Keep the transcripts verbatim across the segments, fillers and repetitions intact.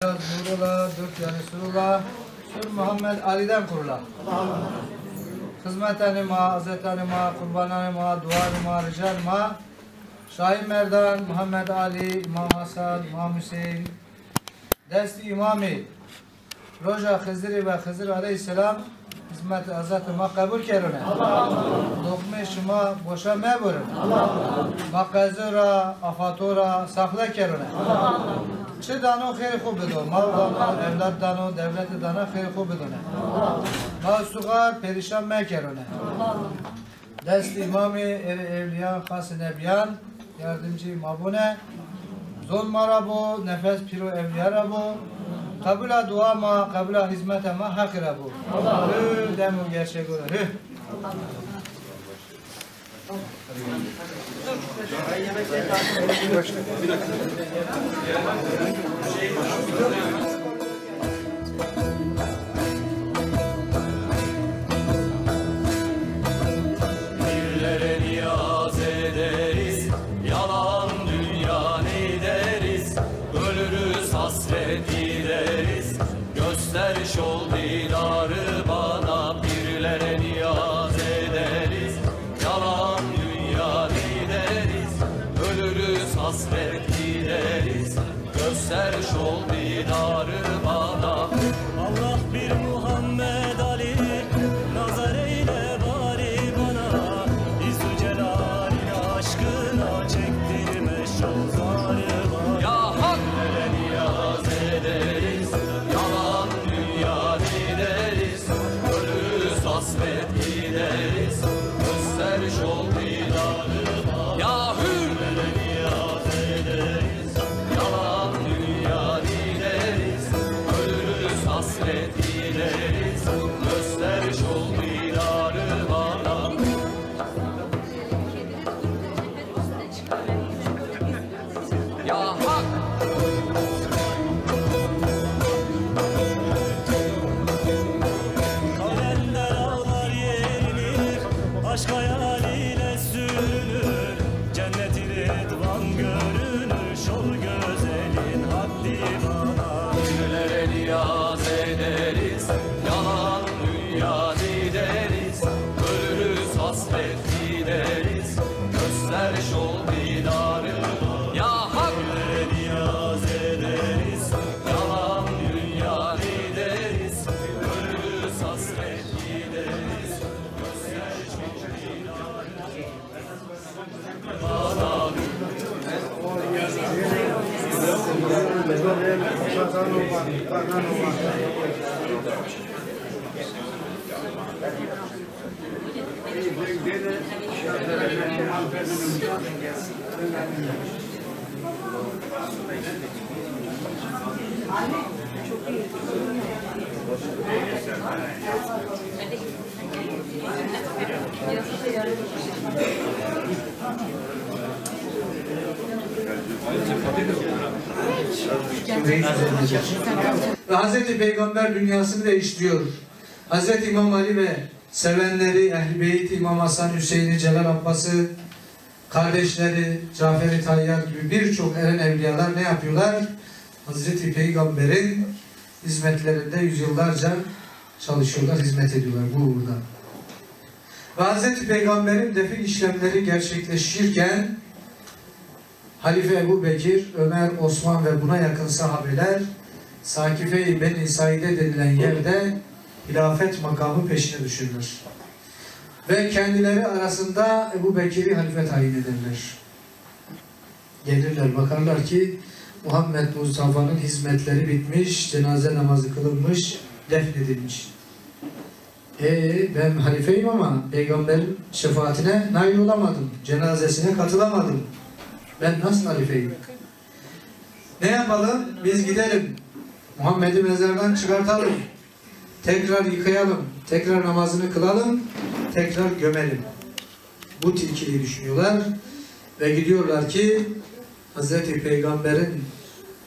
Nurula, dört yanı surula, Sur Muhammed Ali'den kurula. Hizmetanê ma, azetanê ma, qurbananê ma, duanê ma, ricanê ma, Şahî Merdan, Muhammed Ali, İmam Hasan, İmam Hüseyin, destî îmamî, roja Xizirî ve Xizir aleyhîsselam hizmet azatê ma qebul kerone. Loqmê şima boşa meburin. Ma qezo ra, afato ra saxle kerone. Çi dano xêrê xo bido, mal dano, ewlad dano, dewlete dana xêrê xo bidone. Ma suxar perîşan mekerone. Dest îmamê, êrê ewlîyan, xasê nebîyan, yardimcî ma bone. Zon ma ra bo, nefes pîro ewlîya ra bo. Qebula dua ma, qebula hizmeta ma Heqî ra bo. Hü dem û gerçego ra, hü. Birlere niyaz ederiz, yalan dünyanı deriz, ölürüz hasret gideriz. Gösteriş ol didarı bana, birlere niyaz ederiz, yalan dünyanı deriz, ölürüz hasret gideriz. Gösteriş ol didarı bana. Allah bir Muhammed Ali, nazar eyle bari bana. İzzu Celal'in aşkına çektirme şu zarı bana. Ya Hak! Ele niyaz ederiz, yalan dünya gideriz. Ölürüz hasret gideriz. Gösteriş ol didarı bana. Ya Hü! Ele niyaz ederiz. Yalan dünya gideriz, ölürüz hasret gideriz, gösteriş ol didarı bana. Ya Hak! Kalender ağlar yerinir, aşk hayal ile sürünür. Cenneti Rıdvan görünür, şol gözelin haddi bana. Birlere niyaz ederiz, yalan dünya gideriz, ölürüz hasret gideriz, gösteriş ol didarı. Ya Hak! Birlere niyaz ederiz, yalan dünya gideriz, ölürüz hasret gideriz, gösteriş ol didarı. Ve Hazreti Peygamber dünyasını değiştiriyor. Hazreti İmam Ali ve sevenleri, Ehl-i Beyt, İmam Hasan, Hüseyin'i, Celal Abbas'ı, kardeşleri Cafer-i Tayyar gibi birçok eren evliyalar ne yapıyorlar? Hazreti Peygamber'in hizmetlerinde yüzyıllarca çalışıyorlar, hizmet ediyorlar bu uğurda. Ve Hazreti Peygamber'in defin işlemleri gerçekleşirken Halife Ebu Bekir, Ömer, Osman ve buna yakın sahabeler Sakife-i Beni Saide denilen yerde hilafet makamı peşine düşerler. Ve kendileri arasında Ebu Bekir'i halife tayin ederler. Gelirler, bakarlar ki Muhammed Mustafa'nın hizmetleri bitmiş, cenaze namazı kılınmış, defnedilmiş. E, ben halifeyim ama peygamberin şefaatine nail olamadım, cenazesine katılamadım. Ben nasıl halifeyim? Ne yapalım? Biz gidelim. Muhammed'i mezardan çıkartalım. Tekrar yıkayalım, tekrar namazını kılalım, tekrar gömelim. Bu tilkiliği düşünüyorlar ve gidiyorlar ki Hazreti Peygamber'in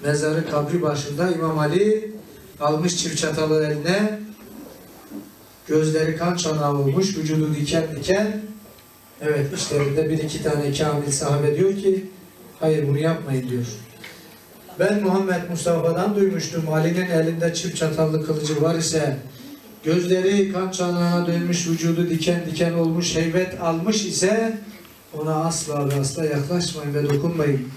mezarı, kabri başında İmam Ali almış çift çatalı eline, gözleri kan çanağı olmuş, vücudu diken diken. Evet, işlerinde bir iki tane kamil sahabe diyor ki, "Hayır, bunu yapmayın," diyor. Ben Muhammed Mustafa'dan duymuştum, Ali'nin elinde çift çatallı kılıcı var ise, gözleri kan çanağına dönmüş, vücudu diken diken olmuş, heybet almış ise, ona asla ve asla yaklaşmayın ve dokunmayın.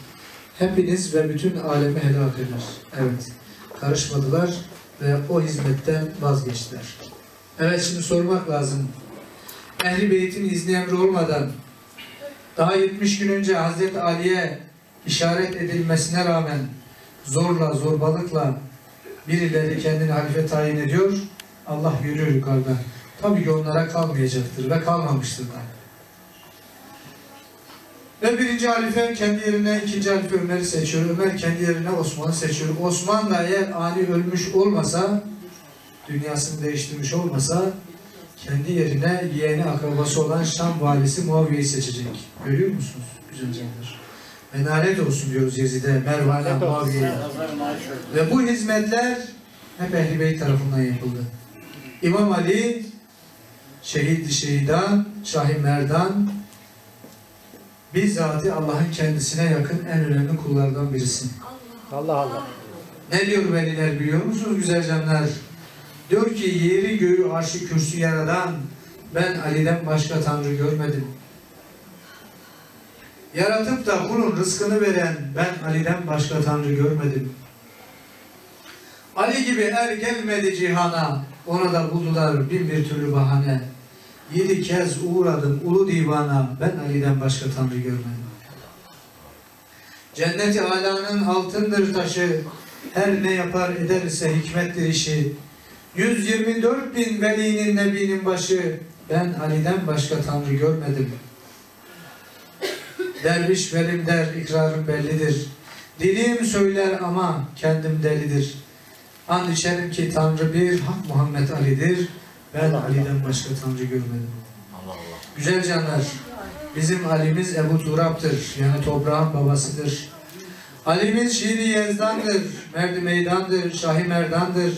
Hepiniz ve bütün alemi helak eder. Evet, karışmadılar ve o hizmetten vazgeçtiler. Evet, şimdi sormak lazım. Ehli Beyt'in izni emri olmadan daha yetmiş gün önce Hazreti Ali'ye işaret edilmesine rağmen zorla, zorbalıkla birileri kendini halife tayin ediyor. Allah görüyor yukarıda. Tabii ki onlara kalmayacaktır ve kalmamıştır da. Ve birinci halife kendi yerine ikinci halife Ömer'i seçiyor. Ömer kendi yerine Osman'ı seçiyor. Osman da eğer ani ölmüş olmasa, dünyasını değiştirmiş olmasa, kendi yerine yeğeni akrabası olan Şam valisi Muaviye'yi seçecek. Görüyor musunuz güzel canlar? Ve nalet olsun diyoruz Yezid'e, Mervan'a, Nalet olsun. Muaviye'ye. Ve bu hizmetler hep Ehl-i Beyt tarafından yapıldı. İmam Ali, şehid-i şehidan, Şah-ı Merdan, bizzati Allah'ın kendisine yakın en önemli kullardan birisi. Allah Allah. Ne diyor veliler biliyor musunuz güzel canlar? Diyor ki, yeri göğü arşı kürsü yaradan ben Ali'den başka tanrı görmedim. Yaratıp da kulun rızkını veren ben Ali'den başka tanrı görmedim. Ali gibi er gelmedi cihana, ona da buldular bin bir türlü bahane. Yedi kez uğradım ulu divana, ben Ali'den başka tanrı görmedim. Cennet-i Alâ'nın altındır taşı, her ne yapar eder ise hikmettir işi. Yüz yirmi dört bin velinin, nebinin başı, ben Ali'den başka tanrı görmedim. Derviş velim der, ikrarım bellidir. Dilim söyler ama kendim delidir. And içerim ki Tanrı bir, Hak Muhammed Ali'dir. Ben Ali'den başka Tanrı görmedim. Allah Allah. Güzel canlar, bizim Ali'miz Ebu Turab'tır. Yani toprağın babasıdır. Ali'miz Şiir-i Yezdan'dır, Merdi Meydan'dır, Şahi Merdan'dır.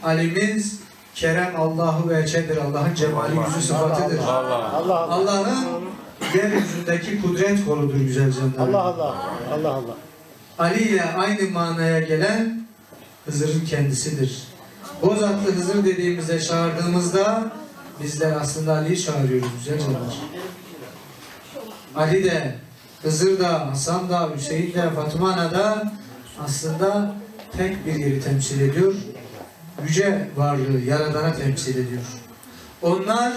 Ali'miz Kerem Allahu veçhedir. Allah'ın cemali yüzü sıfatıdır. Allah Allah. Allah'ın yeryüzündeki kudret koludur güzel canlar. Allah Allah. Allah Allah. Ali ile aynı manaya gelen Hızır'ın kendisidir. Bozatlı Hızır dediğimizde, çağırdığımızda bizler aslında Ali'yi çağırıyoruz güzel canlar. Ali de, Hızır da, Hasan da, Hüseyin de, Fatma Ana da aslında tek bir yeri temsil ediyor. Yüce varlığı, Yaradan'a temsil ediyor. Onlar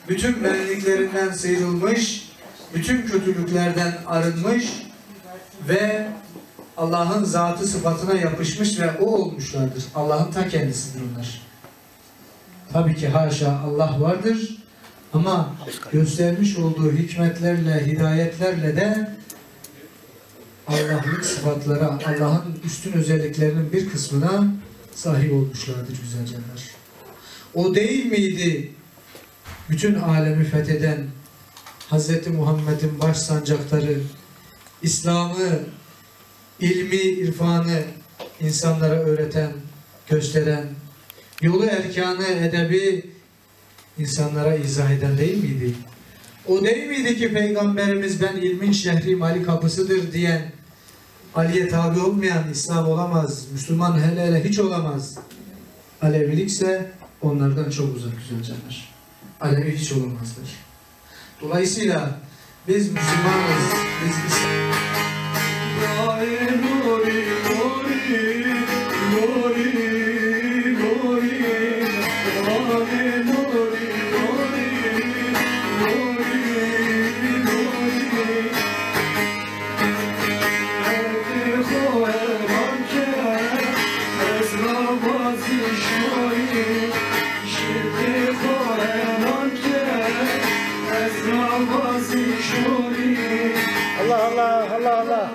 bütün benliklerinden sıyrılmış, bütün kötülüklerden arınmış ve Allah'ın zatı sıfatına yapışmış ve o olmuşlardır. Allah'ın ta kendisidir onlar. Tabii ki haşa Allah vardır ama göstermiş olduğu hikmetlerle, hidayetlerle de Allah'lık sıfatlara, Allah'ın üstün özelliklerinin bir kısmına sahip olmuşlardır güzel canlar. O değil miydi bütün alemi fetheden Hazreti Muhammed'in baş sancaktarı, İslam'ı, ilmi, irfanı insanlara öğreten, gösteren, yolu, erkanı, edebi insanlara izah eden değil miydi? O değil miydi ki Peygamberimiz "Ben ilmin şehri, mali kapısıdır" diyen, Ali'ye tabi olmayan İslam olamaz, Müslüman hele hele hiç olamaz. Alevilikse onlardan çok uzak güzel canlar. Alevi hiç olamazlar. Dolayısıyla biz Müslümanız, biz İslam. Allah Allah, Allah Allah.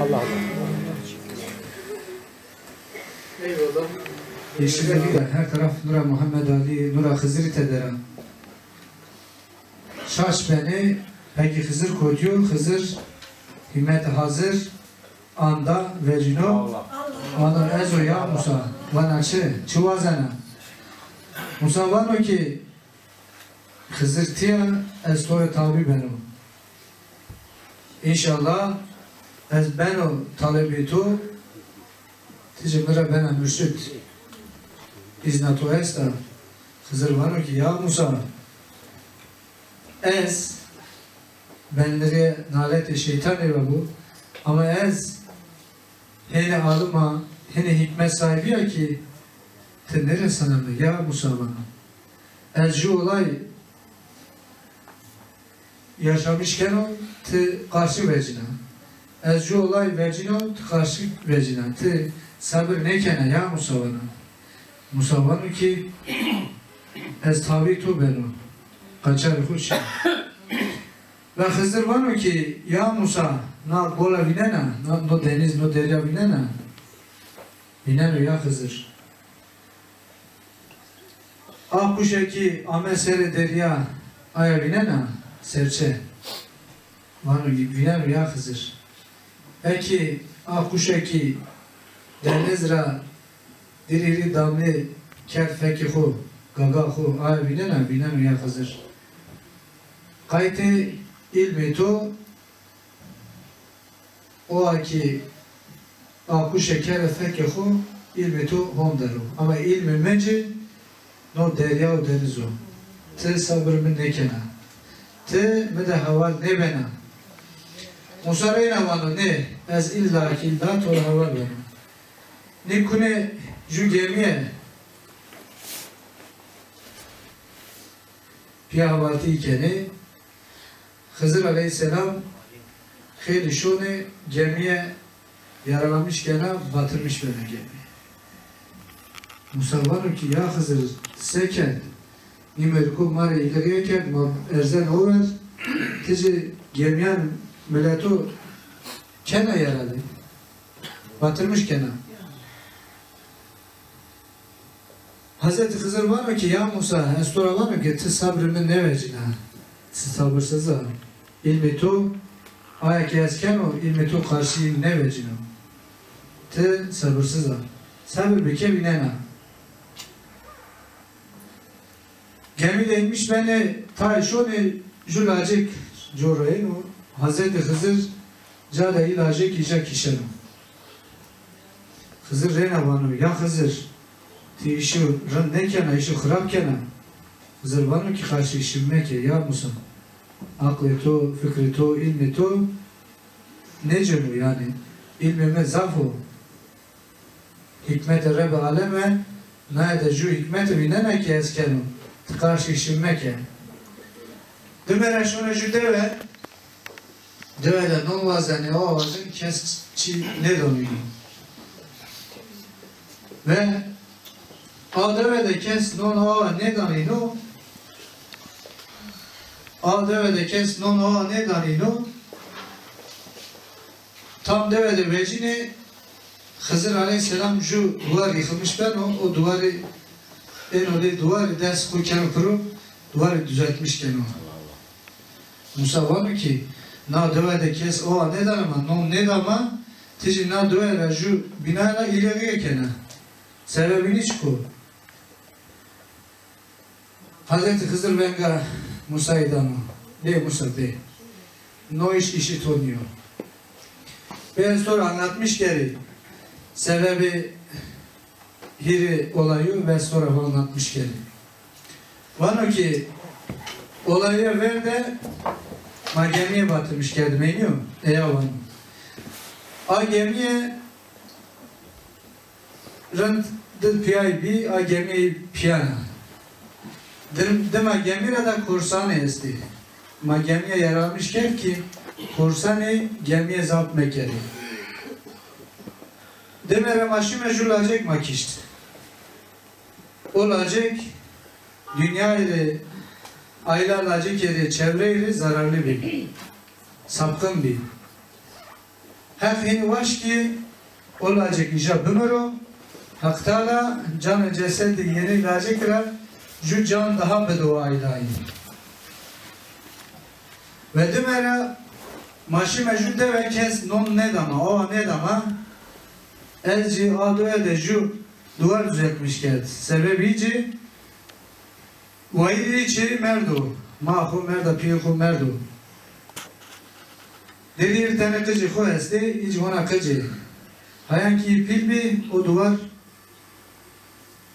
Allah Allah. Eyvallah. Yeşillik de her taraf nura Muhammed Ali, nura Xizirî tedera. Şaş benê, pekî Xizir kotî yo, Xizir hîmete hazir, anda vecîno, Allah. Vano ez o ya Musa, vana çi, çi wazena? Musa vano ki, Xizir tîya, ez to rê tabî beno. Înşallah ez beno talebê to, ti jî mi ra bena murşid. Îzna to esta. Xizir vano ki, ya Musa, ez, bende rê naletê şeytanî ra bo, ama ez hênî alim a, hênî hîkmet sahibî ya ki ti nêresena mi, ya Musa vano. Ez ju olay yaşamış keno, ti qarşî vecîna. Ez ju olay vecîno, ti qarşî vecîna. Ti sebir nêkena, ya Musa vano. Musa vano ki, ez tabî to beno. Qaçarê xo şî. Ve Xizir vano ki, ya Musa, na gola vînena, na, no deniz, no derya vînena? Vîneno ya Xizir. A quşe ki ame serê derya, aya vînena? Serçe. Vano, vîneno ya Xizir. Eki a quşe ki deniz ra dîrî rî damlî kerd fekê xo, gaga xo, aya vînena? Vîneno ya Xizir. Qaytê îlmê to, o a ki a quşe kere fekê xo, îlmê to hon der o. Ama îlmê mi ci no derya û deniz o. Ti sebir mi nêkena. Ti mi de hewal nêbena. Musa reyna vano, nê, ez îlla ki îlla to ra hewal beno. Nê kunê ju gemîye pîya hewaltîyî kenê. Xizir aleyhîsselam xeylî şonê gemîye yaralanmış kena, batırmış bena gemîye. Musa vano ki, ya Xizir, se kerd? Nîmeriko ma rê îlixîye kerd, ma erzen o ver, ti ci gemîyan mileto kena yaralı, batırmış kena. Hezretî Xizir vano ki, ya Musa, ez to ra vano ki ti sabrê mi nêvecîna. Ti sabirsiz a. Îlmê to, aya ki ez keno, îlmê to qarşî nêvecîno. Ti sabirsiz a. Sabir bike, vînena. Gemî de înmiş benê, tayê şonê ju lacek coreyêno. Hezretî Xizir ca de î lacekî îja kişeno. Xizir reyna vano, ya Xizir, ti îşo rind nêkena, îşo xirab kena. Xizir vano ki, qarşî şî meke ya Musa. Aqlê to, fikrê to, îlmê to nêceno yanî. Îlmê mi zaf o. Hîkmetê Rebbê aleme, naye de ju hîkmete vînena ki ez keno. Ti qarşî şî meke. Dime ra şona ju dewe, dewe de non wazenê, awa wazenê, kes çî nêdanîno. Ve a dewe de kes non awa nêdanîno, a dewe de kes non awa nêdanîno, Tam dewe de vecînê, Xizir aleyhîsselam ju duwar yıkılmış beno, o duwarî, êno lê duwarî dest xo keno piro, duwarî düzeltmiş keno. Musa vano ki, na dewe de kes owa nêdana ma, non nêda ma, ti jî na dewe ra ju bîna ra îlîxîye kena. Sebebî nî çik o? Hazreti Xizir venga Musayî dano. Bê Musa bê. No îş îşê to nîyo. Bê ez to ra anlatmiş kerî. Sebebê hîrê olayî ve ez to ra anlatmiş kerî. Vano ki olayî ver de ma gemîye batırmış kerdim, eynî yo? Eya vano. A gemîye rind di pîyayî bî, a gemîye pîyana. Dim-, dima gemî ra da korsanê estê. Ma gemîye yaramış kerd ki korsanê gemîye zapt mekerê. Dime ra ma şîme ju lacek ma kişt. O lacek dinyayî rê, aîla lacekê rê, çevreyî rê zararlı bî. Sapkın bî. Heq hînî waşt ki o lacek îja bimiro, Heq Teala canê cesedê yenê lacek ra ju can daha bido aîlayî. Ve dime ra ma şîme ju dewe, kes non nêda ma, owa nêda ma. Ez jî a dewe de ju duwar düzeltmiş kerd. Sebebî ci Wayîrî çê merdo, ma xo merda, pîyê xo merdo. Derî ir tenê qicê xo estê, îc hona qicê. Hayan kî pîl bî, o duwar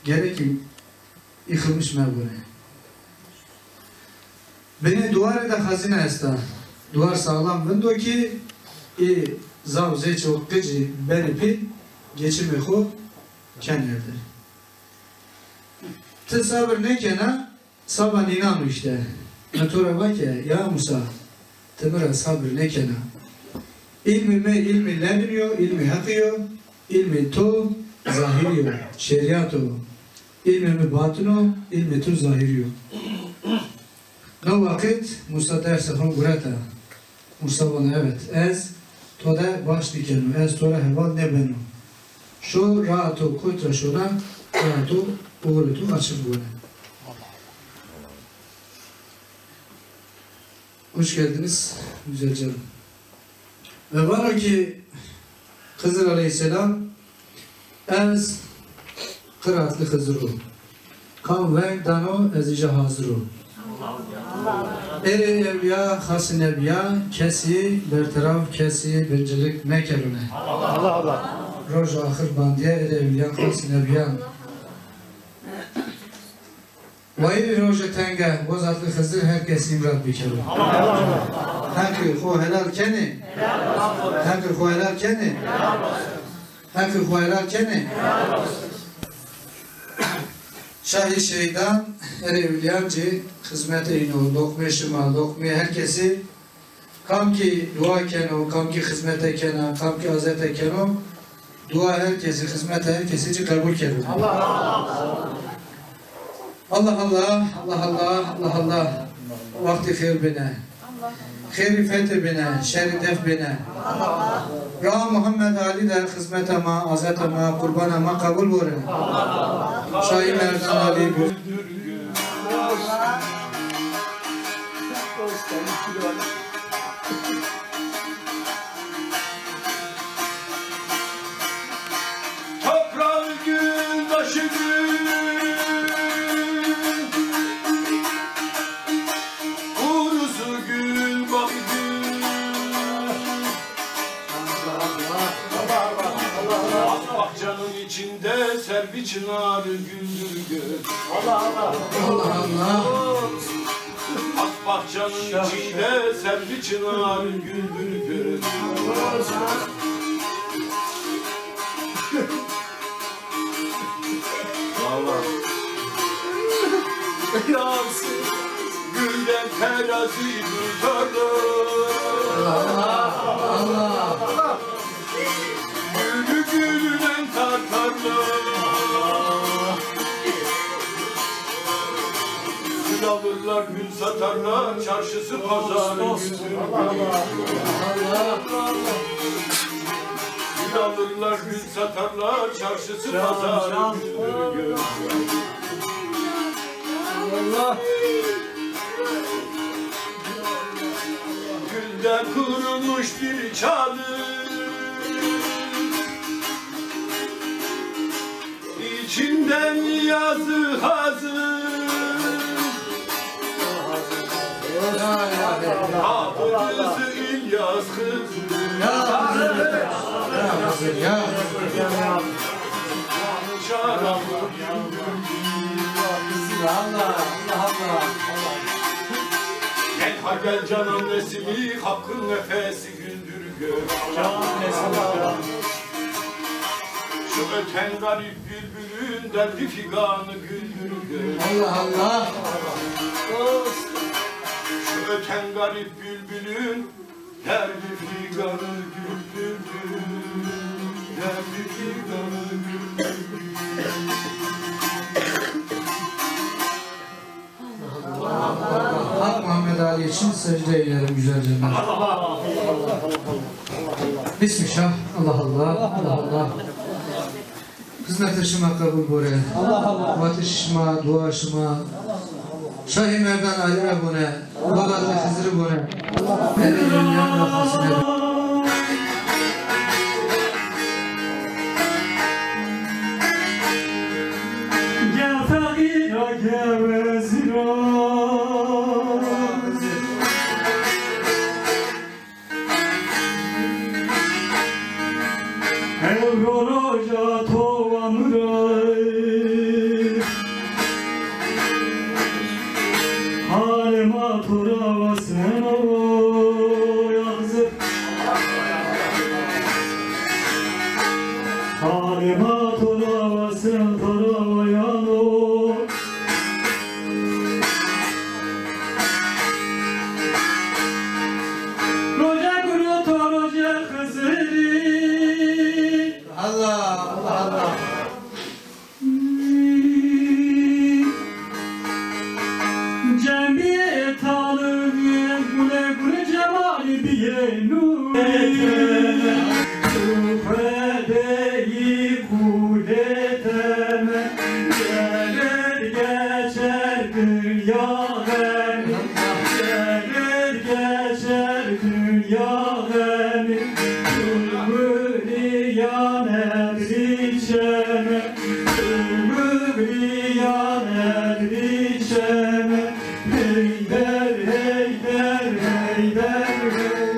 gerekî yıkılmış mevune. Binê duwarê de xezîne esta. Duwar sağlam vindo kî ê zaw zêço qicî benê pîl, geçimê xo ken erde. Ti sabir nêkena, saba nînan o îşte. Mi to ra va ke, ya Musa, ti mi ra sabir nêkena. Îlmê mi îlmê ledunî yo, îlmê Heqî yo, îlmê to zahîrî yo, şerîat o. Îlmê mi batin o, îlmê to zahîrî yo. No waqit Musa dersê xo gureta. Musa vano, evet, ez to de baş nîkeno, ez to ra heval nêbeno. Şo, raa to kot ra şona, raa to, uğurê to açık bone. Hoş geldiniz, güzel canım. Ve vano ki Xizir aleyhîsselam, ez Qıratlı Xizir o. Kam veng dano ez îja hazir o. Erê ewlîya, xasê nebîya, kesî berteraf, kesî bincillik mekerune. Allah Allah. Roj axir bandîye erê ewlîyan, xasê nebîyan. Wayîrê roje tenge, Bozatlı Xizir her kesî îmrad bikero. Heqê xo helal kenê. Heqê xo helal kenê. Heqê xo helal kenê. Şahî şehîdan, erê ewlîyan ci xizmete îno, loqmê şima, loqmê her kesî. Kam ki dua keno, kam ki xizmete kena, kam ki azete keno, dua her kesî, xizmete her kesî ci qebul kero. Allah Allah, Allah Allah, Allah Allah. Wextê xêr bêne. Xêrî fetê bêne, şerî def bêne. Raa Muhammed Alî de xizmeta ma, azeta ma, qurbana ma qebul bore. Şahî Merdan Alî bu. Toprağı gül, daşı gül, kurusu gül, bağı gül. Ak bahçanın içinde ser bir çınar güldür gül. Allah Allah. Allah Allah. Ak bahçanın içinde ser bir çınar güldür gül. Allah. Yaz gülden terazi tutarlar. Allah, Allah. Gülü gülünen tartarlar. Gül alırlar, gül satarlar, çarşısı pazarı güldür gül. Gül satarlar çarşısı pazarı. Allah. Gülde kurulmuş bir çadır. İçinden yazı hazır. Hafız İlyas Hızır. Ya Hızır, ya Hızır, ya Hızır. Allah, Allah, Allah. Gel ha gel canan nesimi, hakkın nefesi güldür gör. Canan nesimi. Şu öten garip bülbülün derdi figanı güldür gör. Allah Allah. Şu öten garip bülbülün derdi figanı güldür gör. Derdi figanı güldür gör. Hak Muhammed Ali için secde eylerim güzelce. Bismillah. Allah Allah. Allah Allah. Xizmetê şima qebul bore. Vatişê şima, dua şima. Şahî Merdan Alî ra bone. Babatê Xizirî bone. Eve dünyanın rafasine. Gel feqîra, gel wezîra. Ewro roja to wa mi ra, halê ma to ra waseno, ya Xizir. Halê ma to ra wasen, to ra wayano. Roje guno to roje Xizirî. Allah, Allah, Allah. Cembî talî gule gule cemalî biyenu. Xwedeyî kulê teme gelir geçer dünya gemi, gelir geçer dünya gemi. Gülgülî ya Nedrî çeme, gülgülî ya Nedrî çeme. Heyder, Heyder, Heyder, Heyder,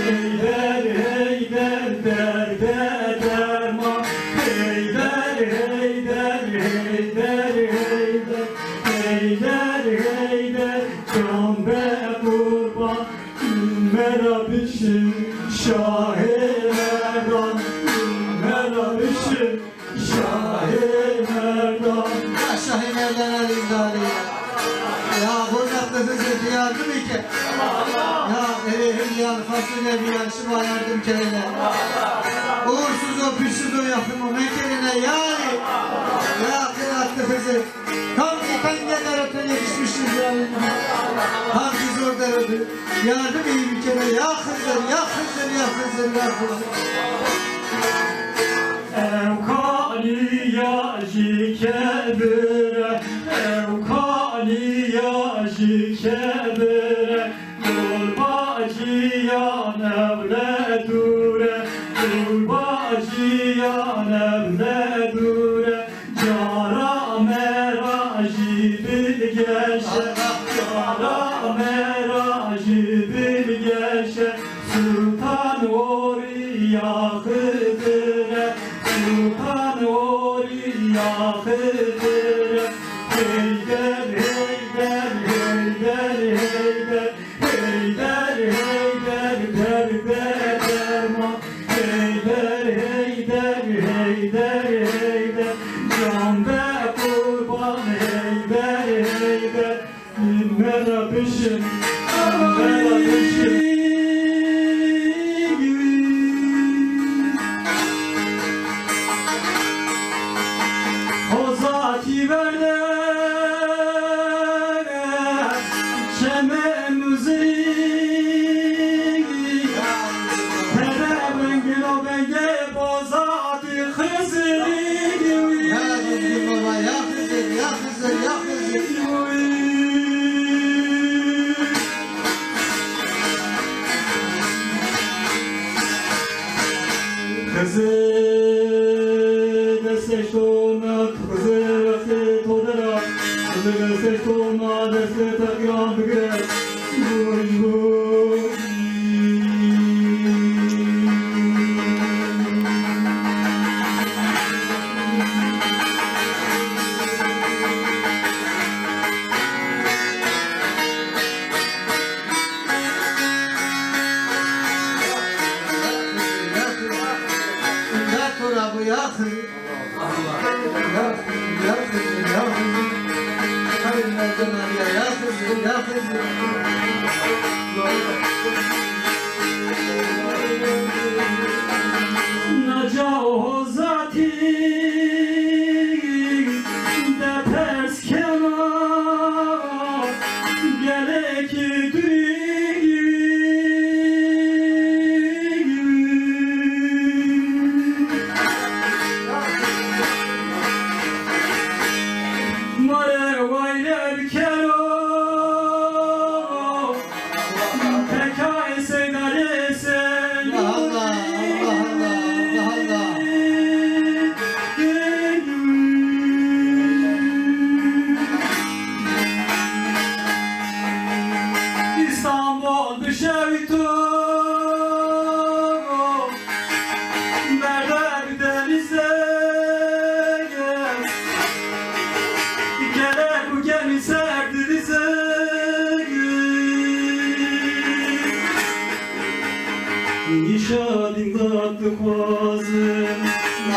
Heyder, Heyder, derde derman. Heyder, Heyder, Heyder, Heyder, Heyder, Heyder, can be qurban. Mera bişim şahê merdan, mera bişim şahê merdan. Ya şahê merdan elî dali. Ya hurmetli Hızır, bir yardım ike. Ya eleyhim ya fasulye bir yarışıma yardım kerene. Uğursuz o, pişsiz o, yapımı mekerine ya. Ya kıymetli Hızır. Tam ki tenge derete yetişmişiz yani. Tam ki zor derede. Yardım iyi bir kere. Ya Hızır, ya Hızır, ya Hızır, ya Hızır. Ew kalî ya jî kebire, ew kalî ya jî kebire. Gulbacîyan ewle dûre, gulbacîyan ewle dûre. Cara mera jî bilgeşe, cara mera jî bilgeşe. Sultan orîya Xizire, Sultan orîya Xizire. Heyder, Heyder, Heyder, Heyder. Heyder, Heyder, derde derman. Heyder, Heyder, Heyder, Heyder. Can be qurban, Heyder, Heyder. Mera bişim, mera bişim. Xizir destê şoma, Xizir destê to der a, Xizir destê şoma, destê teqîyan bigire. Vûy, vûy. Naca o hozatî de pers kena, gelekî durî. Ma rê wayre bikero, pekayê seydanê sey. Allah Allah, Allah Allah, Allah Allah. İstanbul bişewî to, berde bi denîze, gerek û gemî ser dirize. Nîşa dîndat dixwazim.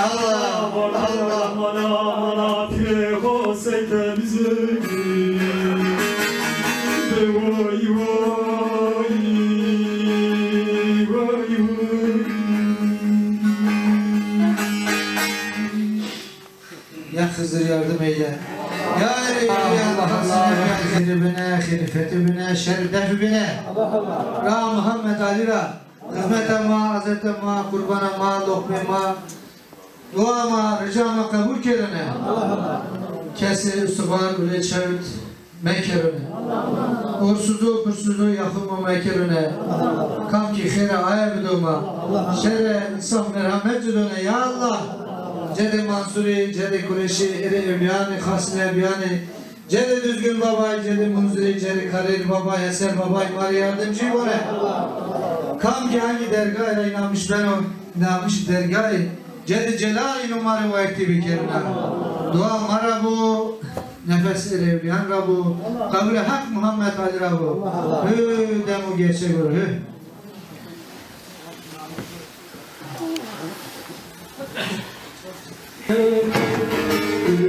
Allah, Allah. Aman, aman, aman, pîrê xo sey temizim. Vay, vay, vay, vay. Ya Xizir yardım eyle. Ya Ey, ya Allah, Allah, ya Xizir bine, xilfeti bine, şer defi bine. Ra Muhammed Ali ra, hizmeta ma, azeta ma, qurbana ma, loqmê ma, dua ma, rica ma qebul kerine. Kesê istiğfar û lê çewt mekerune. Orsuzu, pursuzu yaxu ma mekerune. Kam ki xêra aye bido ma. Şere, insaf, merhamet cidone, ya Allah. Cedê Mansurî, cedê Kureşî, erê ewlîyanê, xasnê ebiyanê, cedê Düzgün Babay, cedê Munzurî, cedê Karêr Babay, Eser Babay, ma rê yardimcî bone. Kam ki hangî dergahî ra înamiş beno, înamiş dergahî, Cedê Celalî no ma rê wayirtî bikerina. Dua ma ra bo, nefes erê ewlîyan ra bo, qewlê Heq Muhammed Ali ra bo. Hü, dem o gerçek o, hü.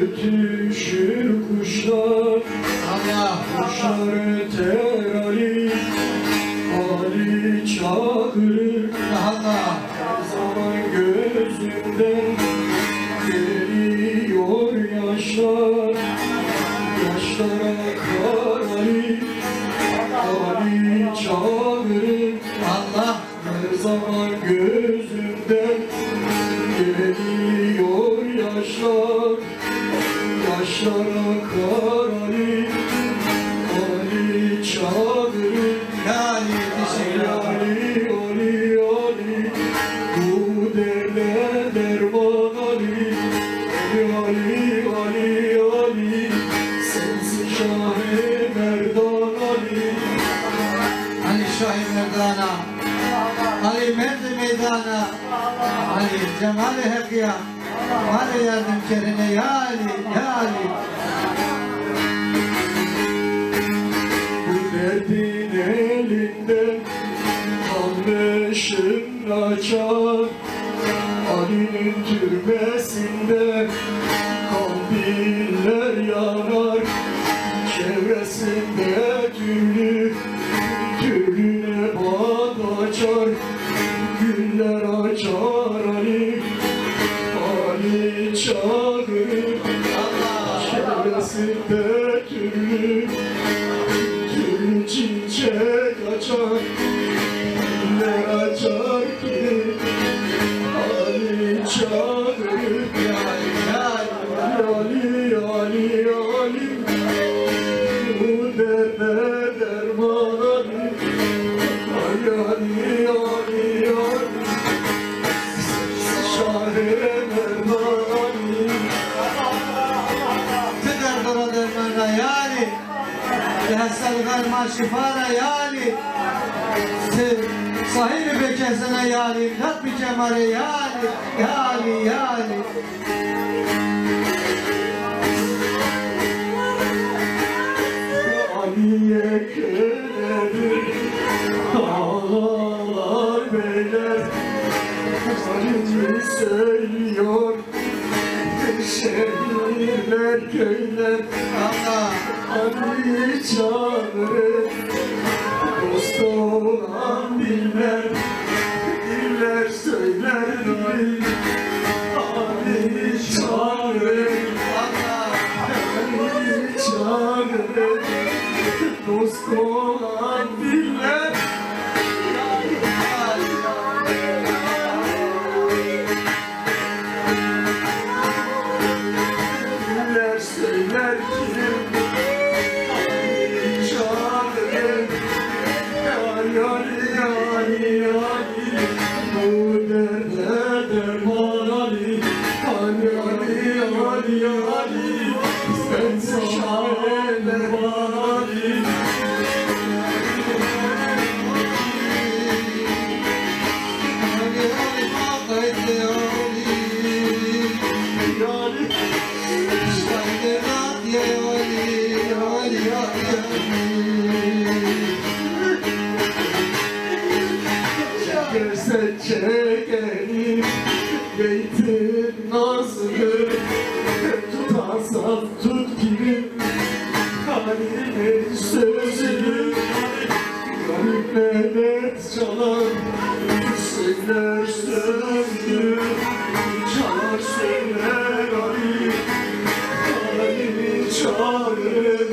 Ötüşür kuşlar, Allah. Kuşlar öter Ali, Ali çağırır. Allah. Zaman gözümden geliyor yaşlar, yaşlar akar Ali, Ali çağırır. Allah. Her zaman gözümden geliyor yaşlar, yaşlar akar Ali, Ali çağırır. Ya Ali, teşekkür ederim. Ali, Ali, Ali, Ali, bu derde derman Ali, Ali, Ali, Ali, Ali, sensin Şah-ı Merdan Ali. Ali Şah-ı Merdana, Ali merdê meydana, Ali cemalê Heqî ya. Ma rê yardim kerine ya Ali, ya Ali. Bu derdin elinden kalmışım laçar. Ali'nin türbesinde kandiller yanar. Çevresinde türlü türlü nebat açar. Güller açar Ali, Ali çağırır. Çevresinde türlü türlü çiçek açar. Güller açar ki Ali çağırır. Ali, Ali, Ali, Ali. Bu derde derman Ali. Ay Ali, Ali, Ali. Esel xer ma şifa ra ya Alî. Ti sahîbî bê kesene ya Alî, îmdad bike ma rê ya Alî, ya Alî, ya Alî. Aliye keder ağalar beyler, Ali söylüyor. Şehirler, köyler, Allah. Ali çağırır. Dost olan bilmem, diller söyler, dil. Ali çağırır. Allah. Ali çağırır. Dost olan bilmem. Diller söyler ki, çağırır. Ali, Ali, Ali, Ali, bu derde derman Ali. Ali, Ali, Ali, Ali, sen şair derman Ali. Gerse çekerim beytin nazını, tutarsan tut kimin Halil'in sözünü. Garip Mehmet çalar, söyler sözünü, çalar söyler Ali, Ali çağırır.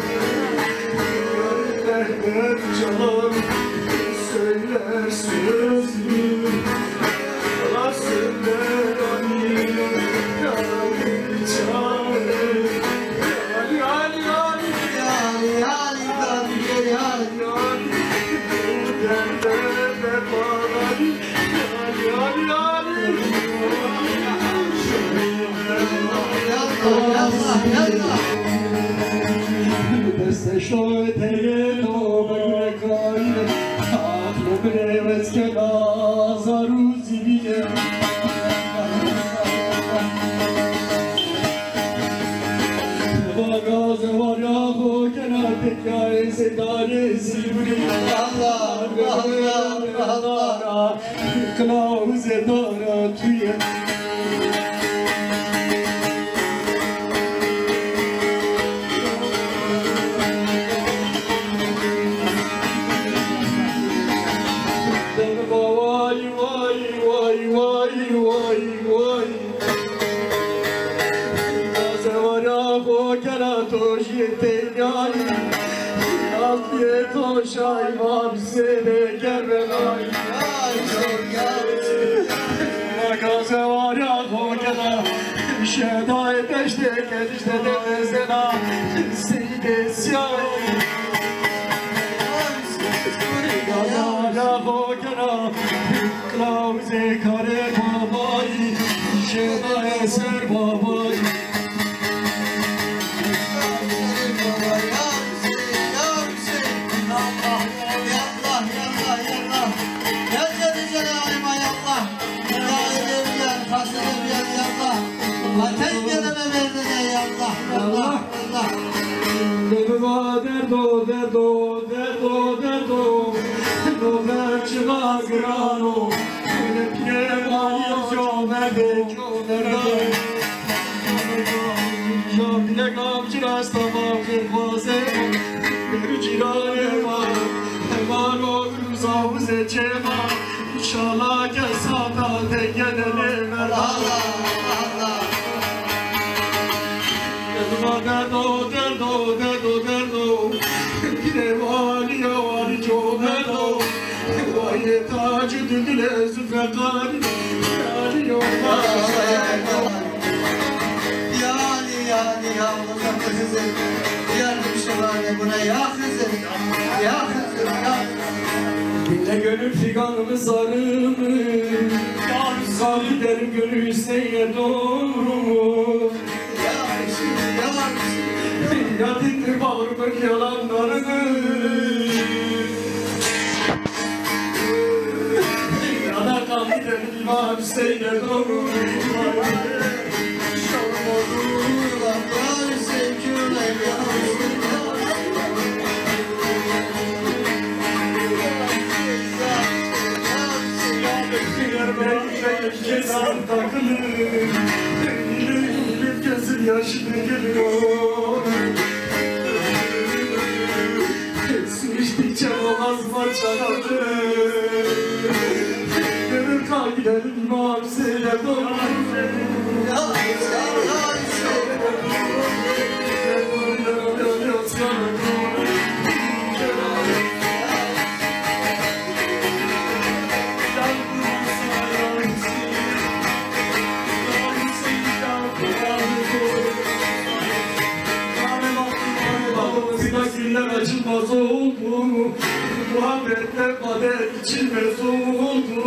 Garip Mehmet çalar, söyler sözünü, çalar söyler Ali, Ali çağırır. Ali, Ali, Ali, Ali, Ali, Ali, Ali, Ali. Destê şoy teye to begüne kayne, aqlê mi rê wes kena zarû zîvîne. Vaga zewarya xo kena tekyayê zêdarê zîvîne. Allah, Allah, Allah. Qilawuzê dara tu yê. Dema way, way, way. Zewara xo kena to jî tênayî. Asliyê to şayî ma bi sêde gerre nayî. Maka zewara xo kena şedayê deştê ke dişte de mezena. Seydê siyayî. Zewara xo kena Qilawuzê karê babayî, şêda eser babayî. Yallah. Yallah. Derdê ma derdo, derdo, derdo, derdo. No derd çiqa giran o. Pîrê ma yo comerdê, comerda. Camîne kamcî ra esta ma xêrxwazê. Berû cîranê ma, hema ro zawuzê çê ma. Înşallah ke sata de gene nêver. Allah, Allah. Derdo, derdo, derdo, derdo, derdo. Pîrê walî ya walî comerdo. Wayê tacî dildilê zufeqarî. Yalî yo. Yalî, yalî, ya Xizir. Yardım şivanê buna ya Xizir. Ya Xizir, ya. Dinle gönül figanımı sarımı. Sarı derim gönül isteğe doğru mu? Ya Resul, ya Resul. Ya dindir bağrımın yalanlarını. Gözüm yaşlı geliyor. Su içtikçe boğazıma çanadı. Gönül kalbilerin mavisiyle doldu. Güller açılmaz oldu, muhabbetler kader içilmez oldu.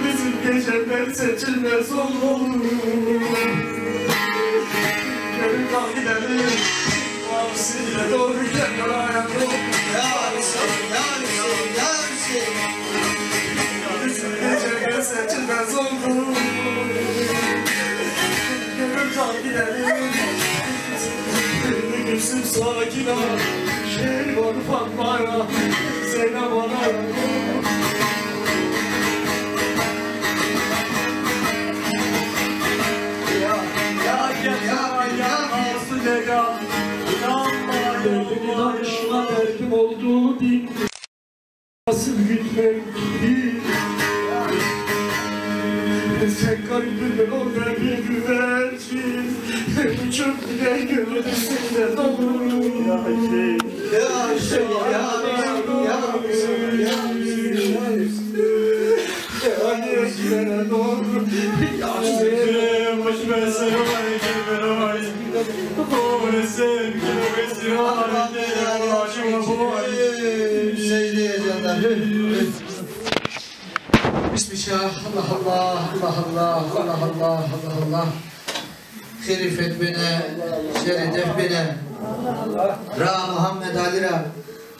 Bizim geceler seçilmez oldu. Benim kafilerim doğru gel ayaklı. Ya Hüseyin, ya Hüseyin, ya Hüseyin. Bizim geceler seçilmez oldu. Gönül kafilerim. Gülsüm Sakine, Şehriban Fatma'ya, Zeynep Ana'ya. Ya, ya, ya, ya, ya, ya. Derdimi danışma derdim oldu bin. Nasıl gitmek? Sen kalbimde orada bir güvercin. Uçup giden gönül üstünde doğru. Ya şey, ya, ya, ya, ya. Hadi eskilere doğru. Ya şey, boş ver, sen o hadi gel, ben o hadi. Bismillah, Allah Allah, Allah Allah, Allah Allah, Allah Allah. Xêrî fek bêne, şerî def bêne. Ra Muhammed Ali ra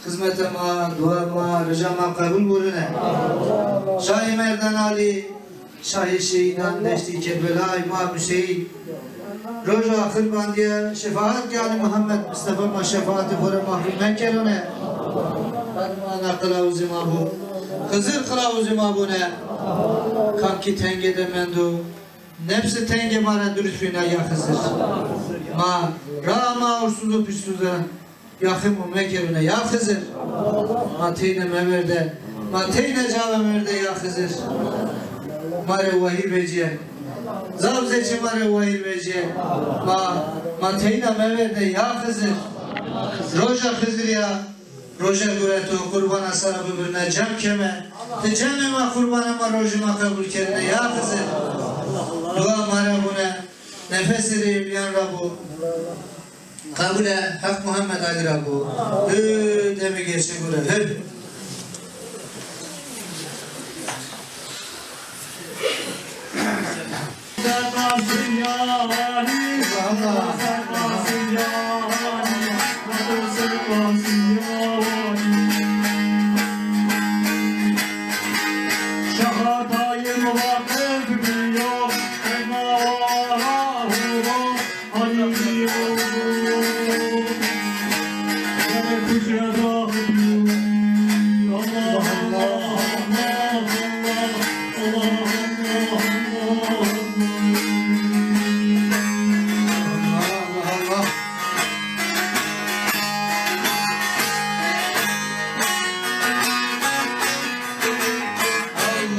xizmete ma, dua ma, rica ma qebul burine. Şahî Merdan Ali, şahî şehîdan deştî Kerbelay, ma Hüseyin. Roja axir bandiye şefaat yanî Muhammed Mustafa ma şefaatê xo ra mahrum mekerone. Fermana qilawuzê ma bo. Xizir qilawuzê ma bone. Kam ki tenge de mendo, nefsi tenge ma ra durist bîna ya Xizir. Ma ra ma ursuz û pîrsuz a. Yaxê mo mekerune ya Xizir. Ma teyna meverde. Ma teyna ca meverde ya Xizir. Ma rê wahîr vecîye. Zaf zê çê ma rê wahîr vecîye. Ma, ma teyna meverde ya Xizir. Roja Xizirî ya, roja gureto qurbana sera bibirne cem keme. Ti cemê ma qurbane ma rojê ma qebul kerine ya Xizir. Dua ma ra bune. Nefesê rê miyan ra bo. Qebule Heq Muhammed Ali ra bo. Hü, demê gerçê gure. Hü.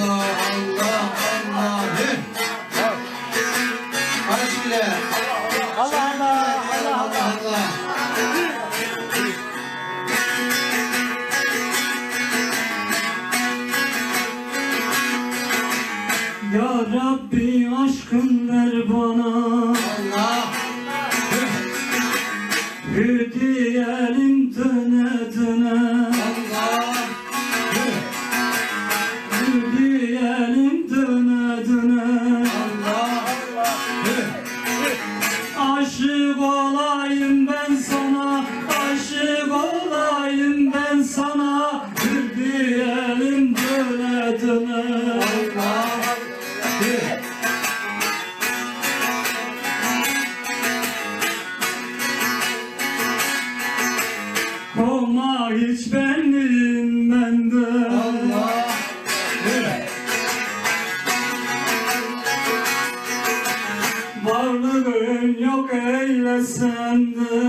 Allah, Allah, Allah. Aşk ile. Allah, Allah, Allah, Allah. Ya Rabbi, aşkın ver bana. Allah. Hü diyelim döne döne. Allah. Hü diyelim döne döne. Allah. Aşık olayım ben sana, aşık olayım ben sana. Hü diyelim döne döne. Koma hiç benliğin bende. Varlığın yok eyle sende.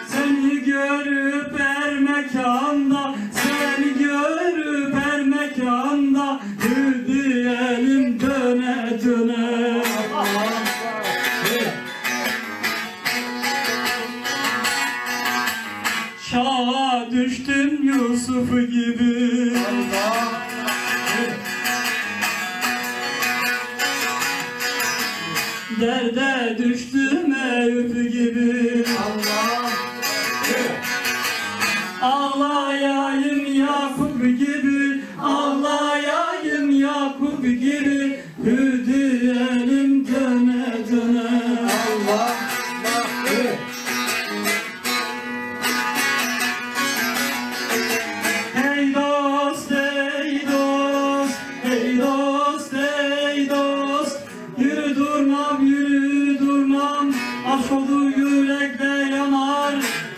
Seni görüp her mekanda, seni görüp her mekanda, hü diyelim döne döne. Çağa düştüm Yusuf gibi. Derde düştüm Eyüp gibi. Ağlayayım Yakup gibi, ağlayayım Yakup gibi. Hü diyelim döne döne. Allah, Allah. Hey dost, hey dost, hey dost, hey dost. Yürü durnam, yürü durnam. Aşk oldu yürekte yanar.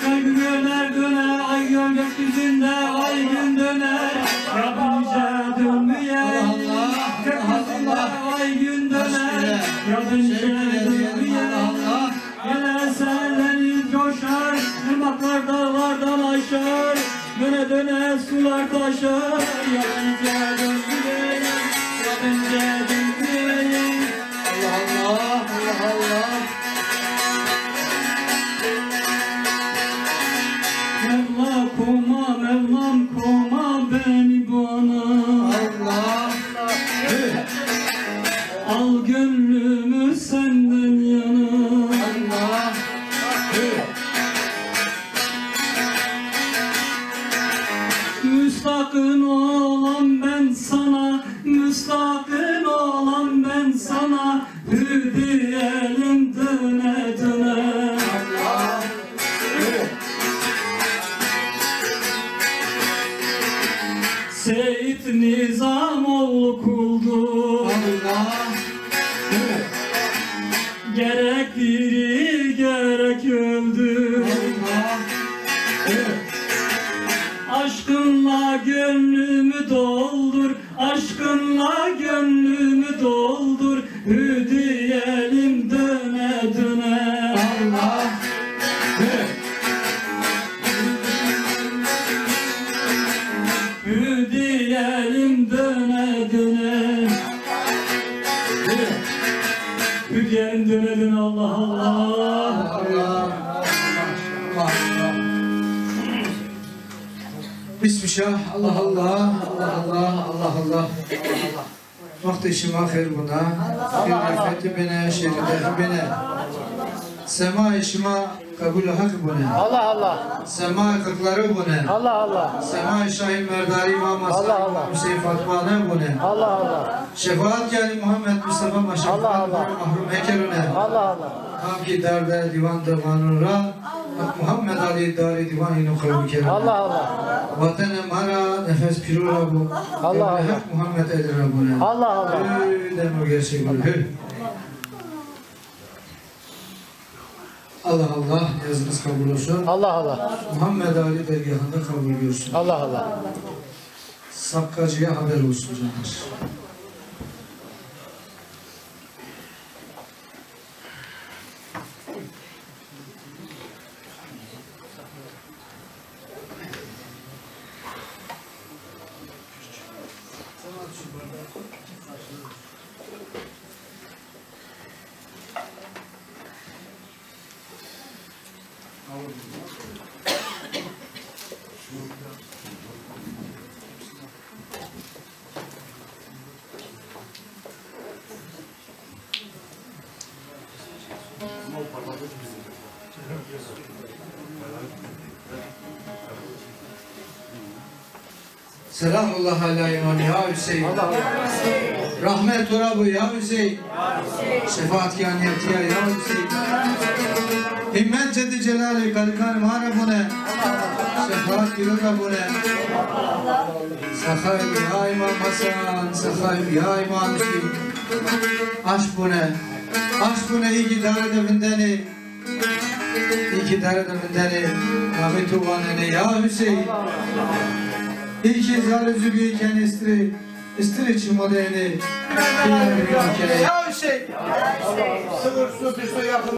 Ay gün döner döner, ay gün gökyüzünde, ay gün döner. Yardımcı dönmeye, Allah Allah, Allah Allah. Gökyüzünde ay gün döner. Yardımcı dönmeye. Allah Allah. Gene eserleriniz coşar, ırmaklar dağlardan aşar, döne döne sular taşar. Yardımcı dönmeye, yardımcı dönmeye. Allah Allah, Allah Allah. Mevla koma, Mevlam koma beni bana. Allah. Al gönlümü senden yana. Allah. Müstahkın olan ben sana, müstahkın olan ben sana, hü diyelim döne döne. Seyit Nizamoğlu kuldu. Allah. Gerek diri, gerek öldü. Allah. Aşkınla gönlümü doldur, aşkınla gönlümü doldur, hü diyelim döne döne. Allah. Hü diyelim döne döne. Hü diyelim döne döne, Allah Allah. Allah. Bismillah, Allah Allah, Allah Allah, Allah Allah. Wextê şima xêr buna. Xêr afetî bine, şêrî derî bine. Semayê şima qebulê Heq bune. Allah Allah. Semayê qirkları bune. Allah Allah. Semayê şahî merdarî Îmam Hasan, Allah Allah. Hüseyin Fatma ne bune. Allah Allah. Şefaat yanî Muhammed Mustafa ma şefaat Allah Allah. Mahrum mekerune. Allah Allah. Kam ki derde diwan de vanun ra, Muhammed Ali darî diwan îno qebul kero. Allah Allah. Vatenê ma ra nefes pîro ra bo. Allah Allah. Heq Muhammed Elî ra bone. Allah Allah. Hü demo gerçek olur. Hü. Allah Allah, yazınız kabul olsun. Allah Allah. Muhammed Ali dergahında kabul görsün. Allah Allah. Sakkacıya haber olsun canlar. Selamullah ala îmamî ya Hüseyin. Rahmet to ra bo ya Hüseyin. Şefaat kî anîyetîya ya Hüseyin. Himmet Cedî Celalê kalikanê ma ra bone. Sefa pîro ra bone. Sexay bîya Îmam Hasan, sexay bîya Îmam Husîn. Aşq bone. Aşq bone, î kî dare de vindenê. Î kî dare de vindenê, namê to wanenê ya Huseyîn. Î kî zare zubîye kenê stirê, stirê çimo de enê. Ya Huseyîn. Sınır su, bir su yakın.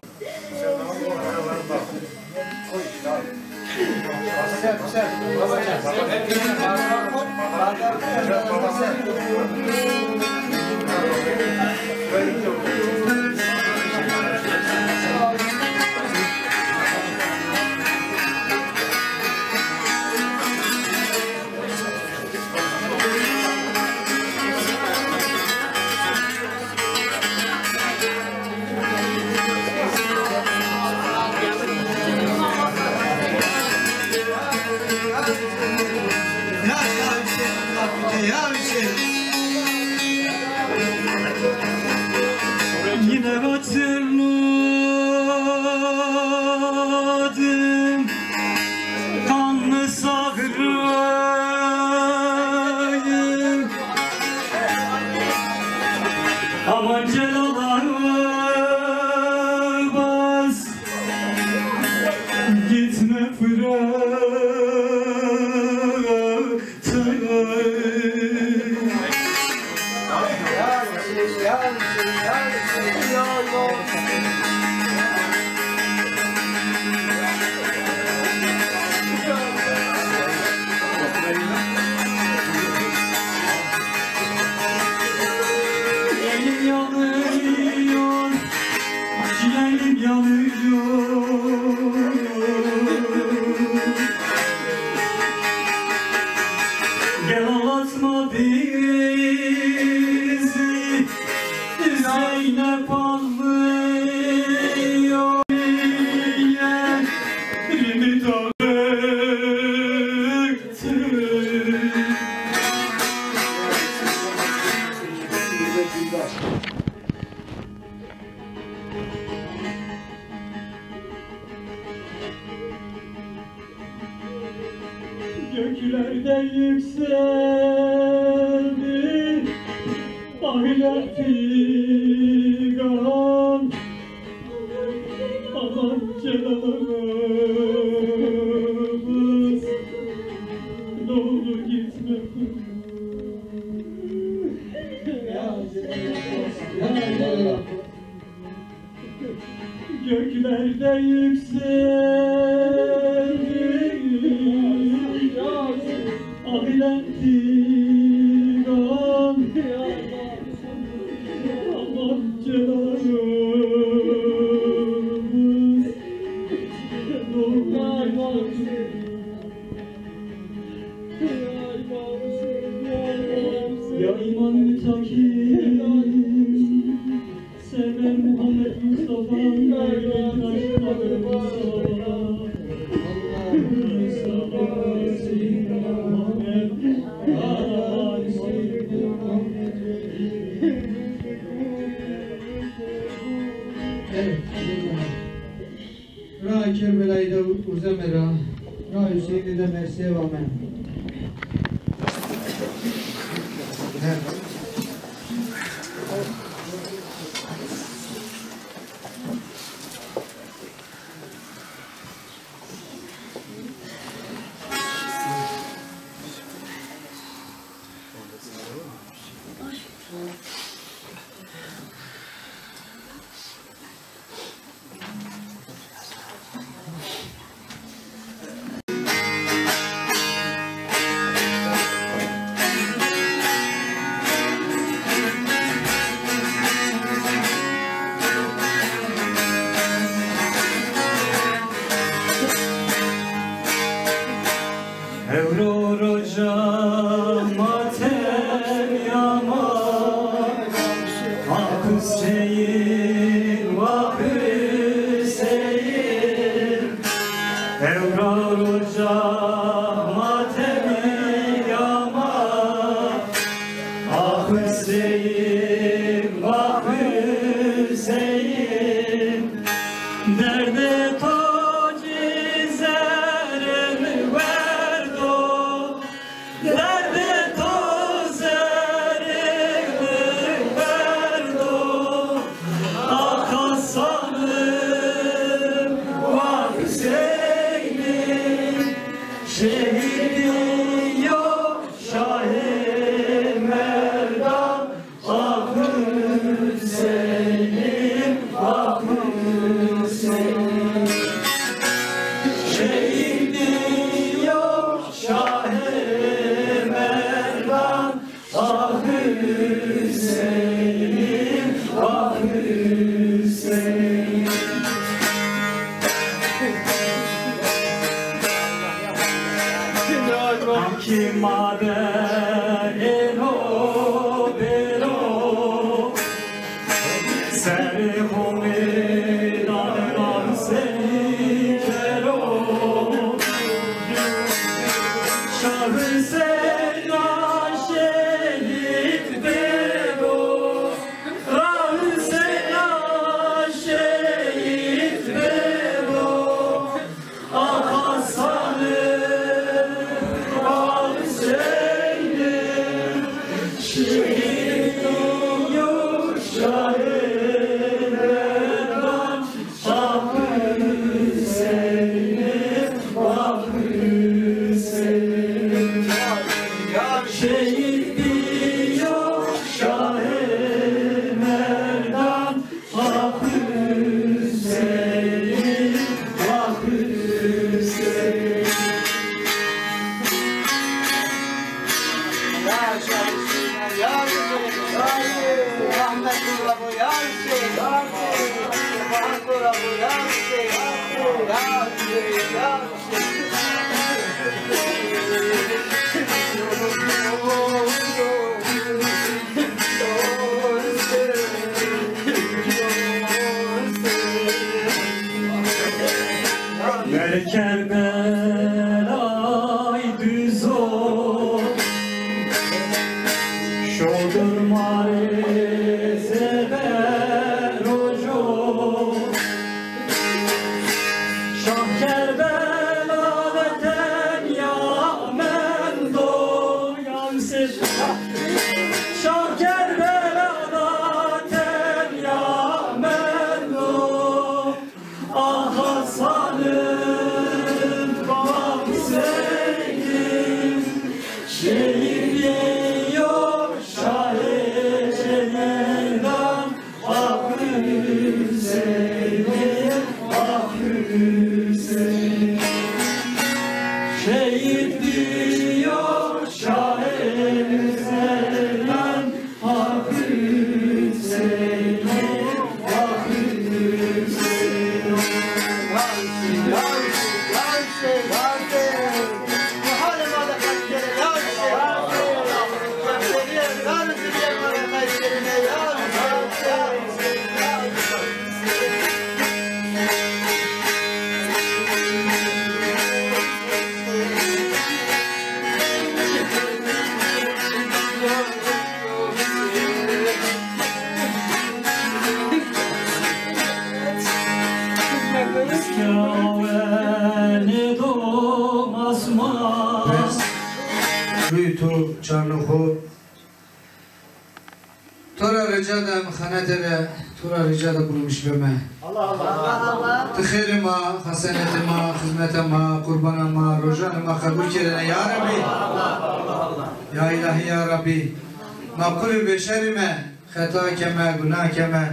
Yine hatırladım kanlı sahrayı. Aman Celal Abbas, gitme Fırat'ı. Elim yanıyor, ciğerim yanıyor. Gel ağlatma bizi, Zeynep ağlıyor. Yerimi dağıttı. Göklerde yükseldi ahireti gam. Aman Celal'ımız, ne olur gitme. Göklerde yükseldi ahireti gam. Aman Celal'ımız, ne olur gitme. Ya İmam-ı Mütakim, Server Muhammed Mustafa, Muhammed Mustafa, Muhammed, ya Muhammed. Evet. Ra Kerbelay de urzeme ra, ra Hüseyinî de mersê vame. Ewro roja matem ya ma, hapis Ver Kerbelay duzo, şodir ma rê zêde rojo. Şah Kerbela de tenya mendo, yan se. Şah Kerbela de tenya mendo. Ah Hasanım, bak Hüseynim, şehit yo şahê cenedan. Ah Hüseynim, ah Hüseynim, şehit yo şahê cenedan. Rûyê to çarno xo. To ra rica de em xenete de, to ra rica de qurmuş beme. Ti xêrê ma, xesenetê ma, xizmeta ma, qurbana ma, rojanê ma qebul kerêne ya Rebbî. Ya Îlahî ya Rebbî. Ma qulê beşer îme, xeta keme, gunah keme.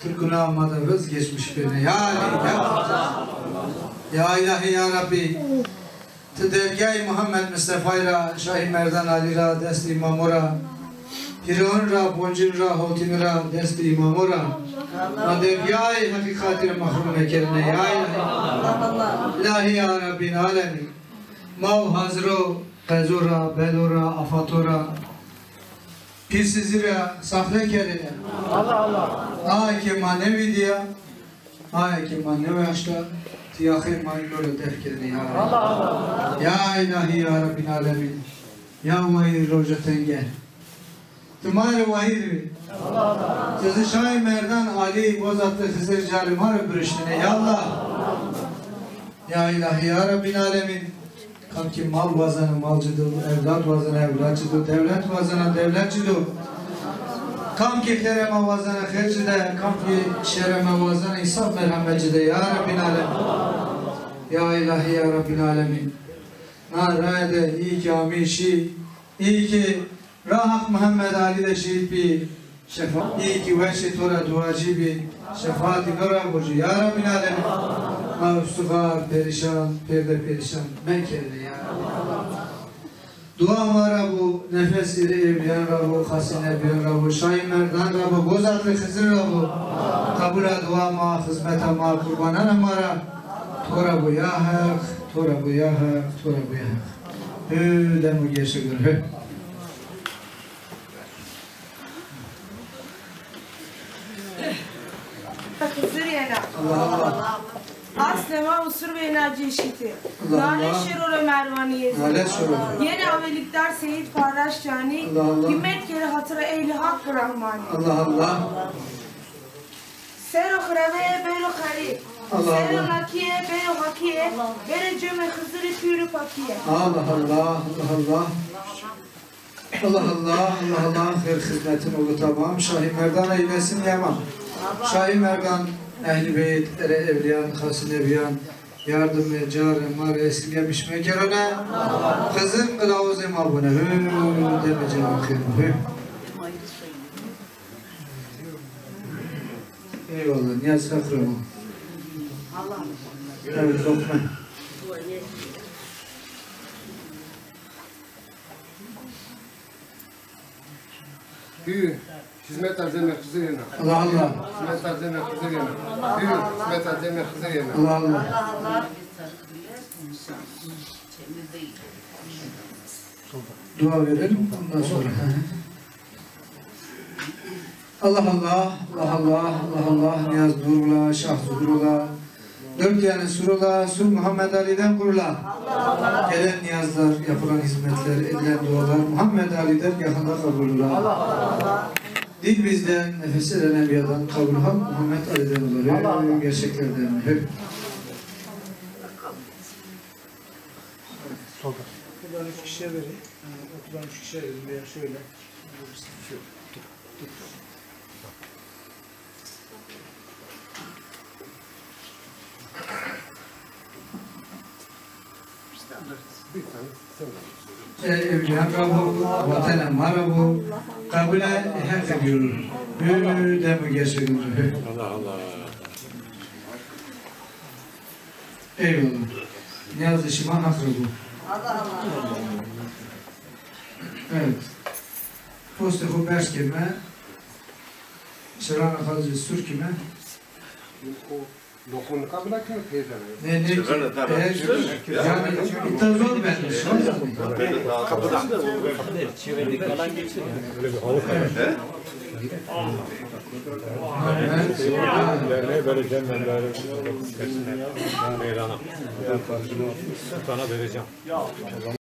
Ti gunah ma de riz geçmiş bêne. Ya Alî, ya. Ya Îlahî ya Rebbî. Ti dergahê Muhammed Mistefayî ra, Şahî Merdan Alî ra, destê Îmamo ra, pîrewin ra, boncîn ra, hotînî ra, destê Îmamo ra. Ma dergahê heqîqatî ra mehrûm mekerine ya Îlahî. Îlahî ya Rebbîl Alemîn. Ma û haziro, qezo ra, belo ra, afato ra, pîrsizî ra saxle kerine. Aye ke ma nêvîdîya, aye ke ma nêwaşta, ti yaxê ma îno ra def kerine ya Rebbî. Ya Îlahî ya Rebbîl Alemîn. Ya wayîr roja tenge. Ti ma rê wayîr bî. Ti zî Şahê Merdan Alî, Bozatlı Xizir carê ma rê biriştine ya Allah. Ya Îlahî ya Rebbîl Alemîn. Kam ki mal wazena mal ci do, ewlad wazena ewlad ci do, dewlet wazena dewlet ci do. Kam ki xêrê ma wazena xêr ci de, kam ki şerê ma wazena însaf merhemet ci de ya Rebbîl Alemîn. Ya Îlahî ya Rebbîl Alemîn. Na raye de îyî ki amî şî, îyî ki ra Heq Muhammed Alî de şehîd bî, şefa-, îyî ki weşê to ra duacî bî, şefaatî no ra bo ci ya Rebbîl Alemîn. Ma ustixar, perîşan, pêrde perîşan mekerine ya Rebbîl Alemîn. Dua ma ra bo, nefesê rê ê bîyan ra bo, xasî nebîyan ra bo, Şahî Merdan ra bo, Bozatlı Xizir ra bo. Qebula dua ma, xizmeta ma, qurbanana ma ra. To ra bo ya Heq, to ra bo ya Heq, to ra bo ya Heq. Hü, demo geşe gure. Hü. Xizir yena. Allah Allah. Aslê ma usur veyna cêşîtî. Allah Allah. Nalê şero re mervanî yê zî. Nalê şero re. Yenê amelikdar Seyîd Farraş Canî. Allah Allah. Hîmmet kerê xatira ehlî Haq û Rehmanî. Allah Allah. Sero xireveye bêro xerîb. Allah Allah. Sero nakîye bêro hakîye, bêrê cemê Xizirî pîr û pakîye. Allah Allah, Allah Allah. Allah Allah, Allah Allah, her xizmetin oldu tamam. Şahî Merdan eylesin yaman. Şahî Merdan, Ehlî Beyt, ere evliyan, xasî nebîyan, yardımı, carı, marı esirgemiş mekerone. Xizir qilawuzê ma bune. Hü, deme cevap xeyr. Hü. Eyvallah, Niyaz Fakir ama. Evet, lokma. Hü, hizmeta Cemê Xizirî yena. Allah Allah. Hizmeta Cemê Xizirî yena. Hü, hizmeta Cemê Xizirî yena. Allah Allah. Dua verelim, ondan sonra. Allah Allah, Allah Allah, Allah Allah, Niyaz Nurullah, Şah Zuhurullah, dört yanı Surullah, Sur Muhammed Ali'den kurula. Gelen niyazlar, yapılan hizmetler, edilen dualar Muhammed Ali dergahında kabul ola. Dil bizden, nefes eden enbiyadan kabul hak Muhammed Ali'den olur. Gerçeklerden hep. Solda. Buradan üç kişiye vereyim. Yani oturan üç kişiye verin veya şöyle. E, evliyan ra bo, vatena ma ra bo, kabule Heq ediyor. Böyle demo gerçekten. Allah Allah. Eyvallah. Niyazê şima Heq ra bo. Evet. Postê xo berz keme. Çirana xo zî sur keme. Lokonika bina kime peyda ne? Ne, ne? Çirana da. Yani, ita zor vermiş. Derneğe vereceğim ben böyle meydana. Sana vereceğim.